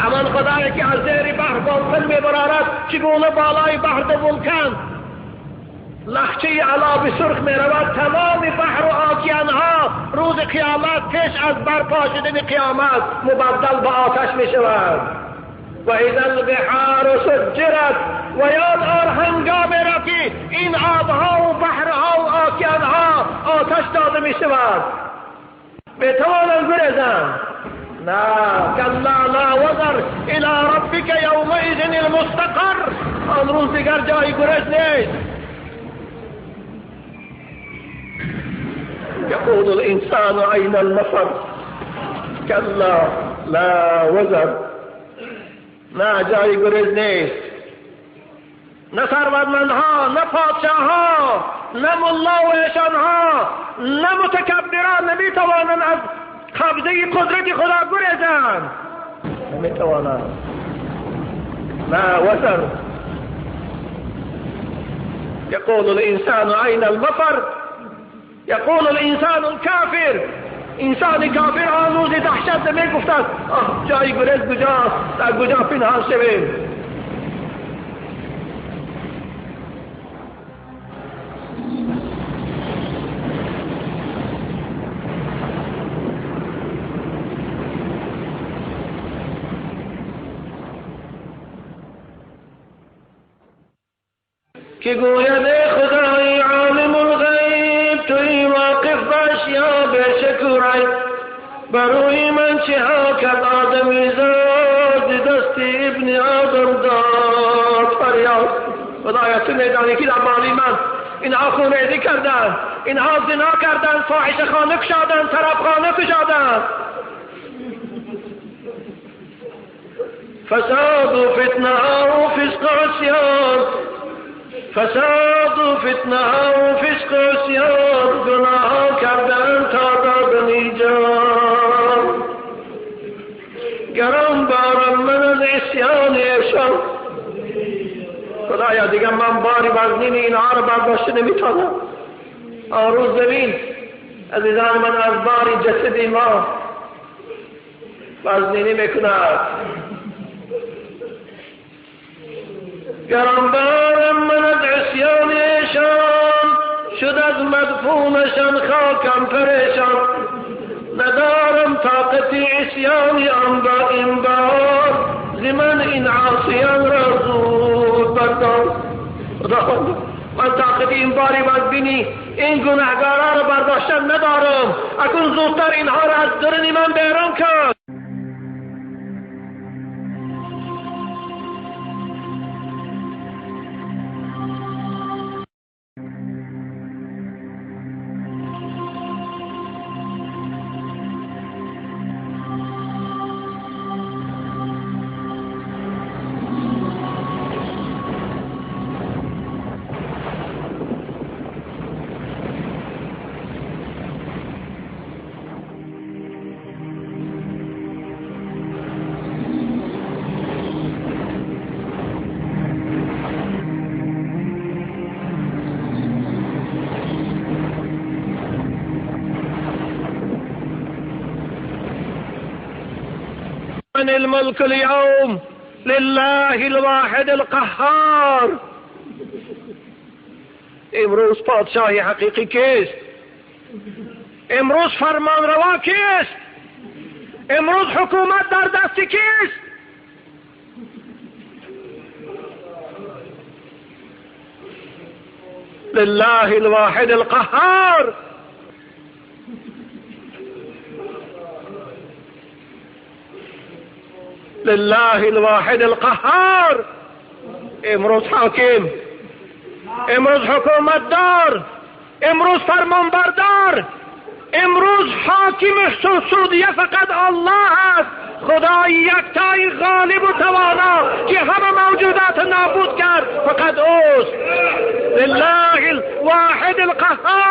همان خدایی که از زیر بحر باطل میبرارد، چگونه بالای بحر دو ولکن لخچه علا سرخ میرود، تمام بحر و آکیانها روز قیامت پیش از برپا شدن قیامت مبدل به آتش میشود. و اذا البحار سجرت، و یاد آر هنگام را که این آبها و بحرها و آکیانها آتش داده میشود. بتوانند گریزند؟ نه، کلا لا وزر الی ربک یومئذ المستقر. آن روز دیگر جای گریز نیست. یقول الانسان این المفر، کلا لا وزر. نه، جای گریز نیست. نه ثروتمندها، نه پادشاهها، نه ملا و ایشانها، نه متکبران نمیتوانند از قبضه قدرت خدا گریزند. نمیتوانند. لا وزر. یقول الانسان این المفر، یقول الانسان الکافر. انسان کافر آن روز دهشت میگفتند آه جای گریز کجاست، در کجا پنهان شویم. که گوید ای خدای عالم الغیب، توی واقف باش یا بشکرای، بروی من چه ها کرد آدمی زاد، دست ابن آدم داد فریاد. خدایا تو میدانی که در بالی من اینها خونریزی کردن، اینها زنا کردن، فاحشه خانه کشادن، طرب خانه کشادن. فساد و فتنه و فسق و عصیان، فساد و فتنه و فسق و عصیان، گناه کردن تا دادنی جان. گران بارم من از عصیان ایشان. خدایا دیگه من باری وزنین اینها رو برداشته نمیتونم. آن روز ببین عزیزان من از باری جسد ما وزنینی میکند. گران بارم من از عصیان ایشان، شد از مدفونشان خاکم پریشان. ندارم طاقت عصیان آن با این بار، ز من این عاصیان را زود بردار. خداوند من طاقت این باری بدبینی این گناهگارا را برداشتن ندارم، اکنون زودتر اینها را از درون من بیرون کن. من الملك اليوم لله الواحد القهار. امروز پادشاه حقیقی کیست؟ امروز فرمانروا کیست؟ امروز حکومت در دست کیست؟ لله الواحد القهار. لله الواحد القهار. امروز حاکم، امروز حکومت دار، امروز فرمانبردار، امروز حاکم سعودیه فقط الله است، خدای یکتای غالب و توانا که همه موجودات نابود کرد فقط اوست. لله الواحد القهار.